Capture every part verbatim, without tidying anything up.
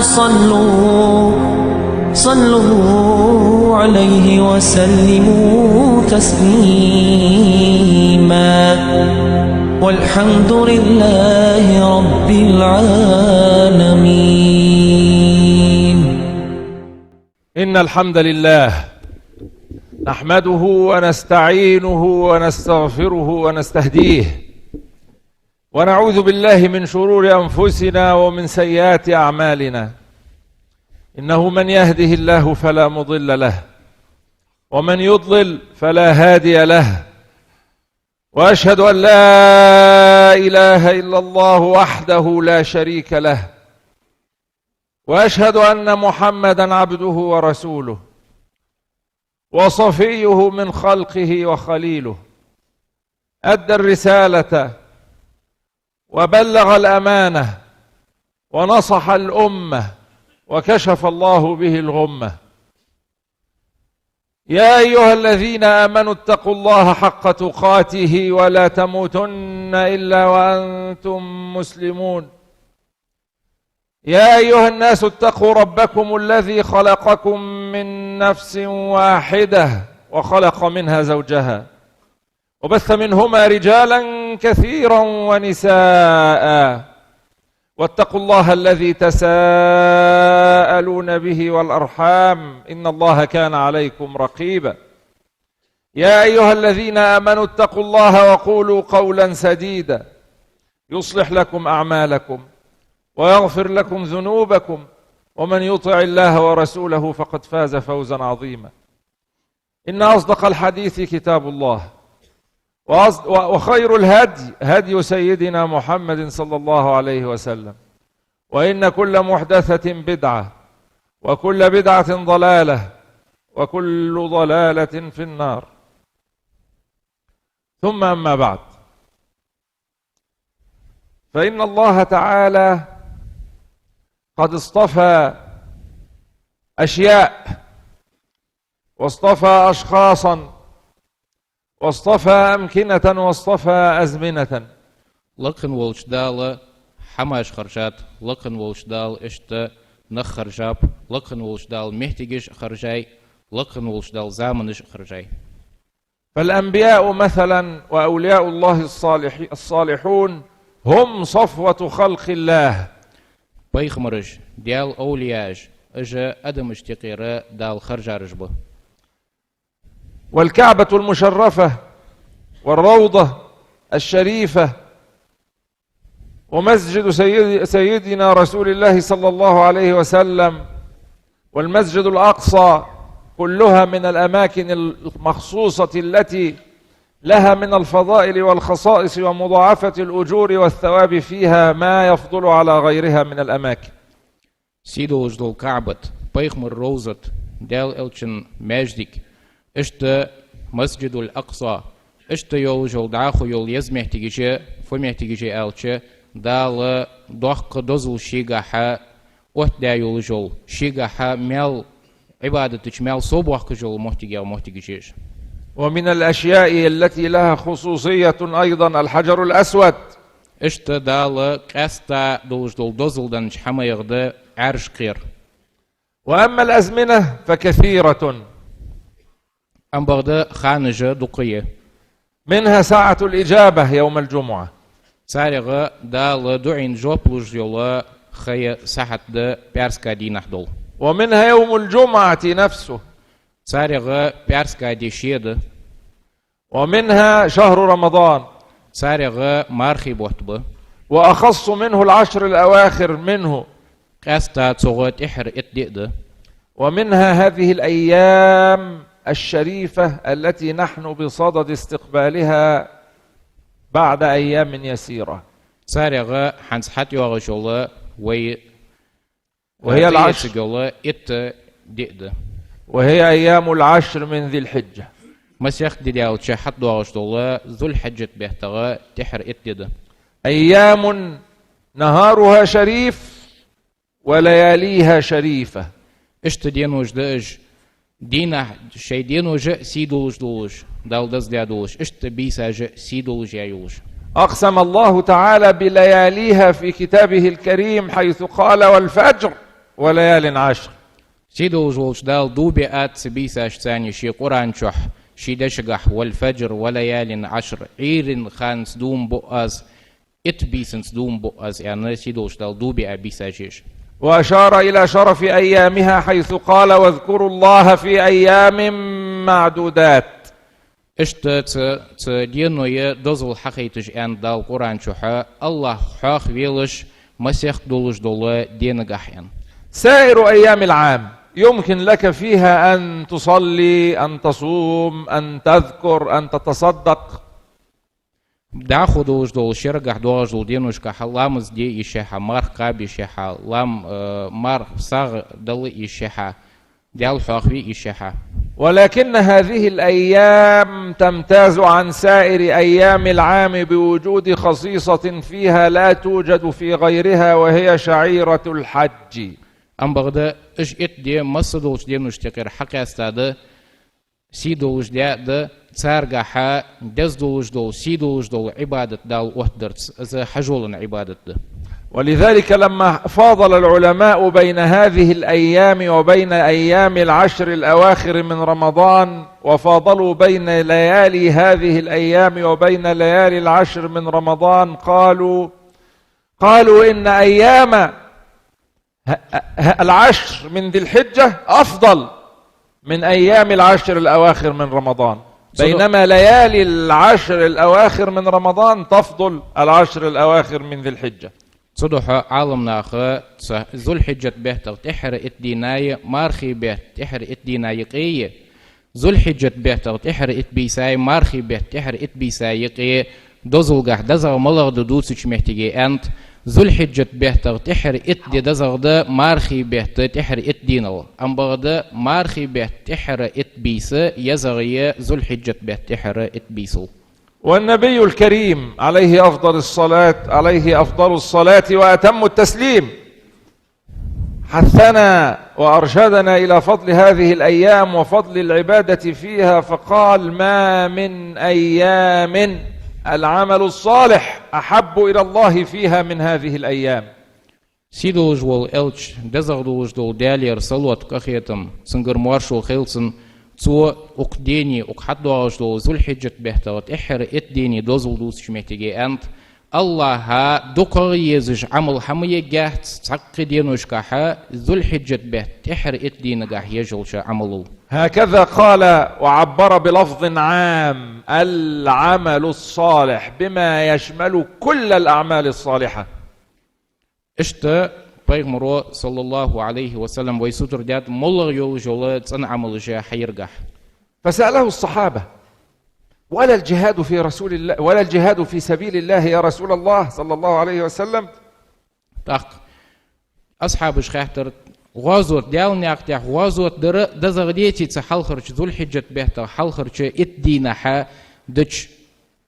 صلوا، صلوا عليه وسلموا تسليما. والحمد لله رب العالمين. إن الحمد لله نحمده ونستعينه ونستغفره ونستهديه، ونعوذ بالله من شرور أنفسنا ومن سيئات أعمالنا. إنه من يهده الله فلا مضل له، ومن يضلل فلا هادي له. وأشهد أن لا إله إلا الله وحده لا شريك له، وأشهد أن محمدا عبده ورسوله، وصفيه من خلقه وخليله، أدى الرسالة وبلغ الأمانة ونصح الأمة وكشف الله به الغمة. يا أيها الذين آمنوا اتقوا الله حق تقاته ولا تموتن إلا وأنتم مسلمون. يا أيها الناس اتقوا ربكم الذي خلقكم من نفس واحدة وخلق منها زوجها وبث منهما رجالا كثيرا ونساء، واتقوا الله الذي تساءلون به والأرحام، إن الله كان عليكم رقيبا. يا أيها الذين آمنوا اتقوا الله وقولوا قولا سديدا يصلح لكم أعمالكم ويغفر لكم ذنوبكم، ومن يطع الله ورسوله فقد فاز فوزا عظيما. إن أصدق الحديث كتاب الله، وأصد-، و-، وخير الهدي هدي سيدنا محمد صلى الله عليه وسلم، وإن كل محدثة بدعة، وكل بدعة ضلالة، وكل ضلالة في النار. ثم أما بعد، فإن الله تعالى قد اصطفى أشياء، واصطفى أشخاصا، واصطفى أمكنة، واصطفى أزمنة. Лакха волча Дала хӀамаш харжад, лакха волча Дала иштта нах харжаб, лакха волча Дала моттигаш харжай, лакха волча Дала заманаш харжай. فالأنبياء مثلا وأولياء الله الصالح-، الصالحون هم صفوة خلق الله. Пайхамараш, Даьла овлияаш, уж адамашта юкъера Дала харжараш ба. والكعبة المشرفة والروضة الشريفة ومسجد سيد-، سيدنا رسول الله صلى الله عليه وسلم والمسجد الأقصى، كلها من الأماكن المخصوصة التي لها من الفضائل والخصائص ومضاعفة الأجور والثواب فيها ما يفضل على غيرها من الأماكن. Сий долаш дола КаӀбат, пайхамара ровзат, Даьла элчан маьждиг, иштта Масджидуль-Акъса, иштта йолаш йола дӀахо йола еза моттигаш, фу моттигаш аьлча, Дала доккха дозал шийгахьа оттадаь йолаш йола, шийгахьа маьл, Ӏибадата чу маьл совбоаккхаш йола моттигех моттигаш я уж. ومن الأشياء التي لها خصوصية أيضا الحجر الأسود. Иштта Дала къаьстта долаш дола дозал деннача хӀамаех да Ӏаьржа кхера. وأما الأزمنة فكثيرة. Ам бакъда ханаш дукха я. منها ساعة الإجابة يوم الجمعة. Царех Дала дуӀайна жоп луш йола ха я, сахьат да пӀаьраска дийнахьа дола. ومنها يوم الجمعة نفسه. Царех пӀаьраска ди ше да. ومنها شهر رمضان. Царех мархий бутт ба. وأخص منه العشر الأواخر منه. Къаьстта цох тӀехьара итт ди да. ومنها هذه الأيام الشريفة التي نحن بصدد استقبالها بعد أيام يسيرة. Царех хӀанз хьатӀайоагӀаш йола вай وهي العشر. Цига йола итт ди да. وهي أيام العشر من ذي الحجة. Масех ди даьлча хьатӀадоагӀаш дола Зуль-Хьиджат беттах тӀехьара итт ди да. أيام نهارها شريف ولياليها شريفة. Иштта денош да уж, дийнахьа, шоай денош а сий долаш долаш, Дала даздаь долаш, иштта бийсаш а сий долаш яь йолаш. أقسم الله تعالى بلياليها في كتابه الكريم حيث قال: والفجر. وليال عشر. Сийдолаш волча Дала дув биа цу бийсашца ший Къуръан чу, ший дешагахь: والفجر وليال عشر, Ӏуйрийна ханца дув биа аз, итт бийсанца дув биа аз, аьнна, сийдолаш Дала дув биа бийсаш я уж. وأشار إلى شرف أيامها حيث قال: واذكروا الله في أيام معدودات. Иштта цу, цу денои дозал хьахайташ аьннад Дала Къуръан чу: АллахӀ хьоахавелаш масех долаш дола денагахь, аьнна. سائر أيام العام يمكن لك فيها أن تصلي، أن تصوم، أن تذكر، أن تتصدق. ДӀахо долаш дола, шерагахь доагӀаш дола деношкахь ламаз де йиш я хьа, марха кхаба йиш я хьа, лам-, э, марха сагӀа дала йиш я хьа, Даьла хьоахаве йиш я хьа. ولكن هذه الأيام تمتاز عن سائر أيام العام بوجود خصيصة فيها لا توجد في غيرها، وهي شعيرة الحج. Амма бакъда уж итт ди масса долча деношта юкъера хьакъаьстад, сий долаш ди да, царгахьа деза долаш дола, сий долаш дола Ӏибадат Дала оттадарца, из хьажола Ӏибадат да. ولذلك لما فاضل العلماء بين هذه الأيام وبين أيام العشر الأواخر من رمضان، وفاضلوا بين ليالي هذه الأيام وبين ليالي العشر من رمضان، قالوا، قالوا إن أيام ه-، ه-، العشر من ذي الحجة أفضل من أيام العشر الأواخر من رمضان، بينما ليالي العشر الأواخر من رمضان تفضل العشر الأواخر من ذي الحجة. Цудухьа Ӏаламнаха цу Зулхьиджат беттах тӀеххьара итт дийнахьа, мархий бетта тӀеххьара итт дийнахьа юкъе Зулхьиджат беттах тӀеххьара итт бийсай, мархий бетта тӀеххьара итт бийсай юкъе дозалгахь дезагӀа малагӀа да дувцача моттиге аьннад: Зулхьиджат беттах тӀеххьара итт ди дезагӀа да, мархий бетта тӀеххьара итт дийнал. Амма бакъда мархий бетта тӀеххьара итт бийса езагӀа я Зулхьиджат бетта тӀеххьара итт бийсал. والنبي الكريم عليه أفضل الصلاة، عليه أفضل الصلاة وأتم التسليم، حثنا وأرشدنا إلى فضل هذه الأيام وفضل العبادة فيها، فقال: ما من أيام العمل الصالح أحب إلى الله فيها من هذه الأيام. Сий долаш вола Элча, дезагӀа долаш дола Даьлера салот, къахетам, цунгара моаршо хилда цунна, цо укх дене, укх хьатӀадоагӀаш дола Зулхьиджат беттах тӀеххьара итт дене дозал дувцача моттиге аьннад: АллахӀа дукхагӀа езаш Ӏамал хӀама ергьяц цхьаккха деношкахьа Зулхьиджат бетта тӀеххьара итт дийнагахь еш йолча Ӏамалал. هكذا قال وعبر بلفظ عام: العمل الصالح، بما يشمل كل الأعمال الصالحة. Иштта Пайхамаро, صلى الله عليه وسلم, вай сутара даьд, моллагӀа йолаш йола цӀена Ӏамалаш хьайергахь. فسأله الصحابة: ولا الجهاد في رسول الله، ولا الجهاد في سبيل الله يا رسول الله، صلى الله عليه وسلم؟ ТӀаккха асхьабаша хаьттар: гӀазот, Даьла наькъа тӀа гӀазот дар дезагӀа деций цу хьалхарча, Зулхьиджат беттах хьалхарча итт дийнахьа дича,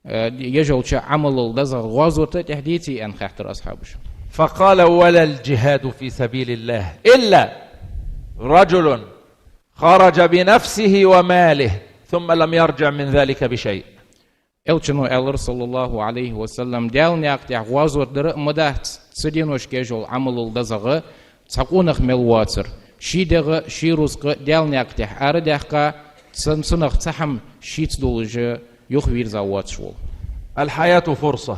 э, еш йолча Ӏамалал дезагӀа гӀазота тӀа деций, аьнна хаьттар асхьабаша. فقال: ولا الجهاد في سبيل الله إلا رجل خرج بنفسه وماله ثم لم يرجع من ذلك بشيء. Элчано аьлар, صلى الله عليه وسلم: Даьла наькъа тӀа гӀазот дар а ма дац цу деношка еш йола Ӏамалал дезагӀа цхьа къонах мел воацар, ший дегӀ, ший рузкъа Даьла наькъа тӀа арадаьккха, цун, цунах цхьа хӀама шийца долаш юхавийрза воацаш вола. الحياة فرصة.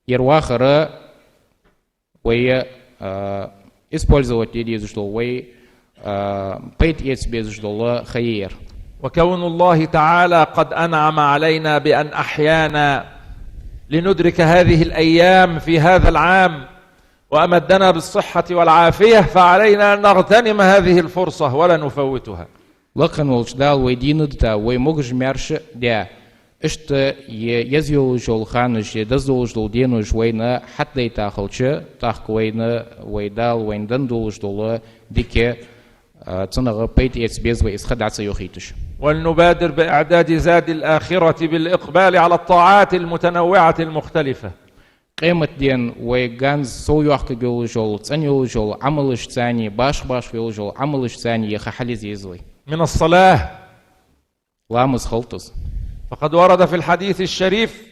Ер вахар вай, а, использовать де дезаш дола, вай, а, пайда эца безаш дола ха я ер. وكون الله تعالى قد أنعم علينا بأن أحيانا لندرك هذه الأيام في هذا العام، وأمدنا بالصحة والعافية، فعلينا أن نغتنم هذه الفرصة ولا نفوتها. Лакха волча Дала вай дийна дита, вай могаш-маьрша даь, иштта е-, еза йолаш йола ханаш, е деза долаш дола денош вайна хьатӀадайта хилча, тӀаккха вайна вай Дала вайна денна долаш дола дика, а, цунах пайда эца беза вай, из ха дӀа ца йохийташ. ولنبادر بإعداد زاد الآخرة بالإقبال على الطاعات المتنوعة المختلفة. Къематдийнахьа вай ганз сов йоаккхаргйолаш йола, цӀена йолаш йола Ӏамалашца, башха-башха йолаш йола Ӏамалашца е ха хьалъэца еза вай. من الصلاة. Ламаз хилда из. فقد ورد في الحديث الشريف: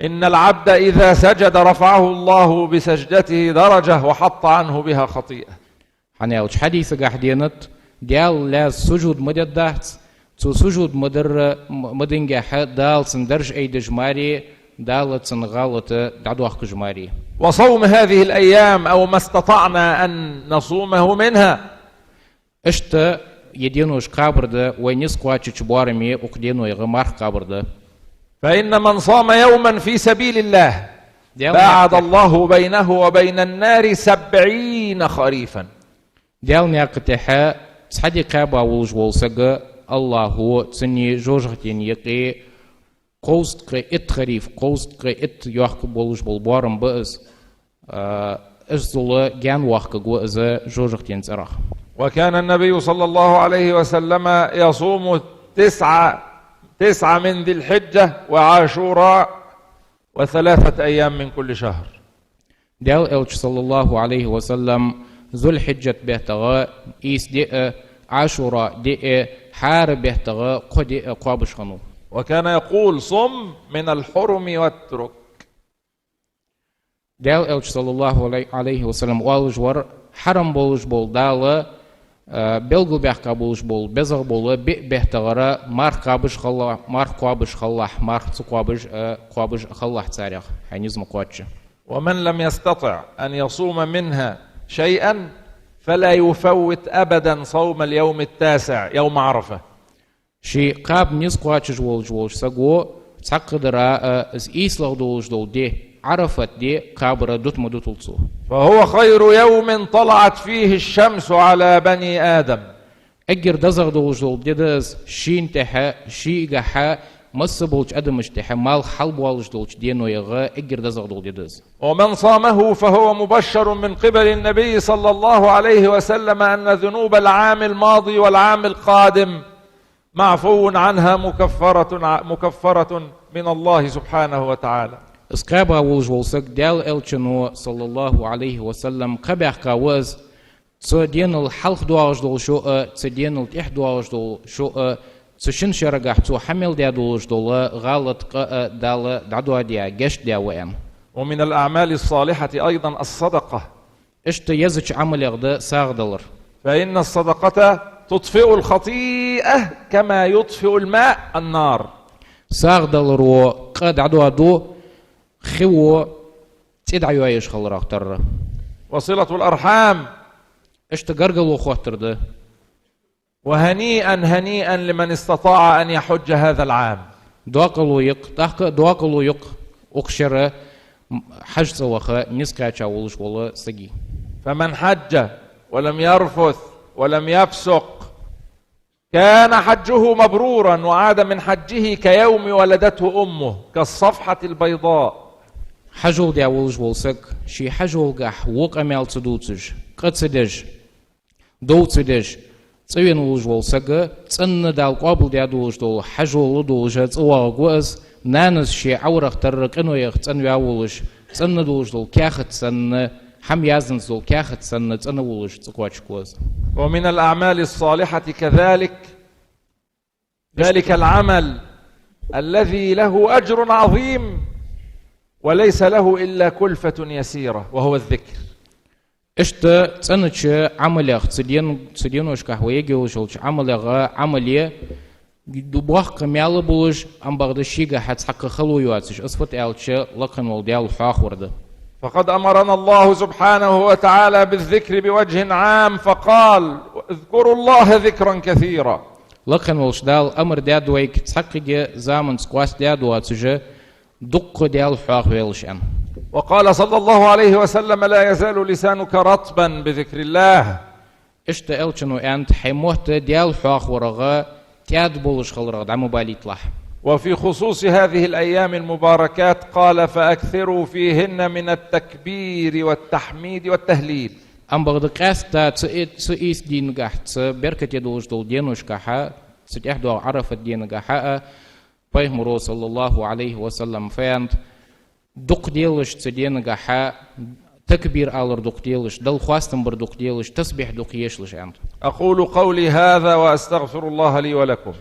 إن العبد إذا سجد رفعه الله بسجدته درجة وحط عنه بها خطيئة. Хьаналча хьадисагахь денад, Даьла лаьз сужуд ма дергдац, цу сужуд ма дарра, м-, ма диннагахьа Дала цун дарж айдеш маре, Дала цун гӀалат дӀадоаккхаш маре. وصوم هذه الأيام أو ما استطعنا أن نصومه منها. Иштта е денош кхабар да, вай низ кхоачача боараме укх денойгӀа марха кхабар да. فإن من صام يوما في سبيل الله Даьла باعد наькъа тӀа الله بينه وبين النار سبعين خريفا. Даьла наькъа тӀа цхьа ди кхаьба волаш вола саг, АллахӀо цунна жожагӀатен юкъе кховзткъеи итт хариф, кховзткъеи итт йохка болаш бола боарам ба из, а, из зула гаьна воаккхаргва из жожагӀатен цӀерах. وكان النبي صلى الله عليه وسلم يصوم تسعة، تسعة من ذي الحجة وعاشوراء وثلاثة أيام من كل شهر. Даьла Элча, саллаллахӀу Ӏалайхи ва саллам, Зуль-Хьиджат беттагӀа ийс ди а, Ӏашура ди а, хӀара беттагӀа кхо ди а кхоабаш хиннав. وكان يقول: صم من الحرم واترك. Даьла Элча, саллаллахӀу Ӏалай-, Ӏалайхи ва саллам, оалаш вар: хьарам болаш бола, Дала, а, белгалбаьккха болаш бола, безагӀа бола биъ беттагӀара марха кхоабаш хилалахь, марха кхоабаш хилалахь, марха ца кхоабаш, а, кхоабаш хилалахь царех, хьай низ ма кхоачча. ومن لم يستطع أن يصوم منها شيئا فلا يفوت أبدا صوم اليوم التاسع، يوم عرفة. Ше кхаба низ кхоачаш волаш волча саго цхьаккха дар а, из ийслагӀа долаш дола ди, Ӏарафат ди кхабар дут ма дутал цо. فهو خير يوم طلعت فيه الشمس على بني آدم. Эггара дезагӀа долаш дола ди да из, шийна тӀехьа, шийгахьа, масса болча адамашта тӀехьа малх хьалбоалаш долча денойгӀа эггара дезагӀа дола ди да из. ومن صامه فهو مبشر من قبل النبي صلى الله عليه وسلم أن ذنوب العام الماضي والعام القادم معفو عنها مكفرة ع-، مكفرة من الله سبحانه وتعالى. Из кхаьба волаш вола саг Даьла Элчано, саллаллахӀу Ӏалайхи ва саллам, кхаьбаьккха ва из, цу денал хьалха доагӀаш дола шу а, цу денал тӀехьа доагӀаш дола шу а, цу шин шерагахь цо хьа мел даь долаш дола гӀалат, къа а Дала дӀадоадаь, гешт даь ва аьнна. ومن الأعمال الصالحة أيضا الصدقة. Иштта езача Ӏамалех да сагӀа далар. فإن الصدقة تطفئ الخطيئة كما يطفئ الماء النار. СагӀа даларо къа дӀадоаду, хиво цӀи дӀайоаеш хиларах тарра. وصلة الأرحام. Иштта гаргало хоттар да. وهنيئا هنيئا لمن استطاع أن يحج هذا العام. Докъало я-кх, тӀаккха а докъало я-кх укх шера, м, хьажцӀа ваха низ кхаьча волаш вола сага. فمن حج ولم يرفث ولم يفسق كان حجه مبرورا وعاد من حجه كيوم ولدته أمه كالصفحة البيضاء. Хьажол даь волаш вола саг, ший хьажолгахь во къамаьл ца дувцаш, къа ца деш, дов ца деш, цӀавена волаш вола саг, цӀена Дала къоабал даь долаш дола хьажол долаш цӀавоагӀаргва из, нанас ший Ӏаварах тарра къинойх цӀенваь волаш, цӀена долаш дола каьхат санна, хӀама язданза дола каьхат санна цӀена волаш цӀакхоачаргва из. ومن الأعمال الصالحة كذلك ذلك العمل الذي له أجر عظيم وليس له إلا كلفة يسيرة، وهو الذكر. Иштта цӀенача Ӏамалех, цу ден-, цу деношкахь вай ергйолаш йолча Ӏамалех Ӏамал я, ду боккха маьл болаш, ам бакъда шийгахьа цхьаккха хало йоацаш, из фуд аьлча, Лакха вола Даьла хьоахавар да. فقد أمرنا الله سبحانه وتعالى بالذكر بوجه عام فقال: اذكروا الله ذكرا كثيرا. Лакха волча Дала амар даьд вайга цхьаккхе заманца къоастадаь доацаш, дукха Даьла хьоахавелаш аьнна. وقال صلى الله عليه وسلم: لا يزال لسانك رطبا بذكر الله. Иштта Элчано аьннад: хьай мотт Даьла хьоахаварах тӀаьда болаш хиларах дӀа ма балийталахь. وفي خصوص هذه الأيام المباركات قال: فأكثروا فيهن من التكبير والتحميد والتهليل. Ам бакъда къаьстта цу и-, цу ийс дийнагахь, цу беркате долаш дола деношкахьа, цу тӀехьа доагӀа Ӏарафат денагахьа а, Пайхамаро, саллаллахӀу Ӏалайхи ва саллам, фу аьннад: дукха делаш цу денагахьа, такбир алар дукха делаш, Далла хоастам бар дукха делаш, тасбихь дукха ешалаш, аьннад. أقول قولي هذا وأستغفر الله لي ولكم.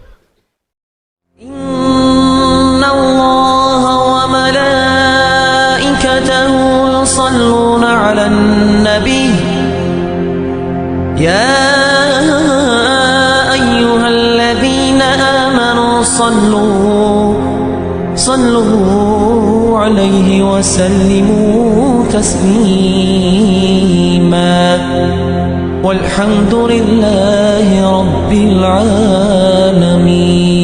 إن الله وملائكته صلوا صلوا عليه وسلموا تسليما. والحمد لله رب العالمين.